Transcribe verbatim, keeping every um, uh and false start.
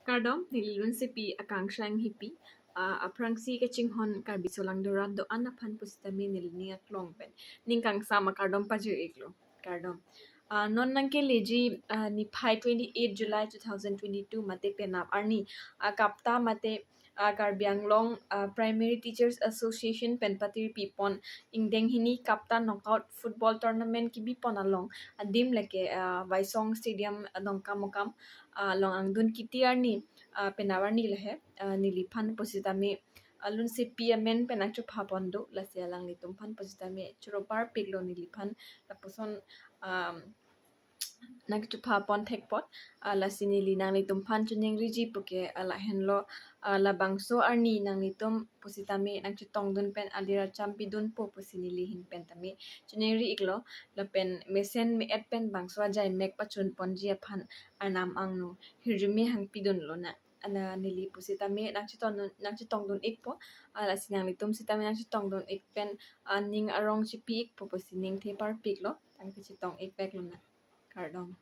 Kardom, neli Lunsepi Akangsha Enghipi, ah, aphrangsi kachinghon Karbi Solang Dorat do-an aphan pusitame neli ning aklong pen ning kangsam akardom pajir-iklo. Kardom. Ah, non nangkeleji, ah, niphai twenty-eight July two thousand twenty-two mate penap arni, ah, KAPTA mate, ah, Karbi Anglong, ah, Primary Teachers Association pen patirpi pon ingdeng hini KAPTA Knockout Football Tournament kebi pon along adim lake, ah, Waisong Stadium, ah, Dongkamukam, ah, along angdun kiti arni, ah, penap arni lahai, ah, neliphan pusitame, ah, Lunsepi amen pen nangchepha pon do, lasi alanglitum aphan pusitame choro parpiklo neliphan, lapuson, um, nangchepha pon thek apot, ah, lasi neli nanglitum aphan choningriji puke, ah, lahenlo, ah, labangso arni nanglitum pusitame nangchetongdun pen alir acham pidunpo pusi neli ahin pen tame choningri-iklo, lapen mesen me-et pen bangso ajaimek pachun ponji aphan Arnam angno hirjume hangpidunlonang. Ana neli pusitame nangchetongdun, nangchetongdun-ikpo, ah, lasi nanglitum sitame nangchetongdun-ik pen, ah, ning arong chipi-ikpo pusi ningthe parpiklo, nangkachetong-ik veklonang. Kardom.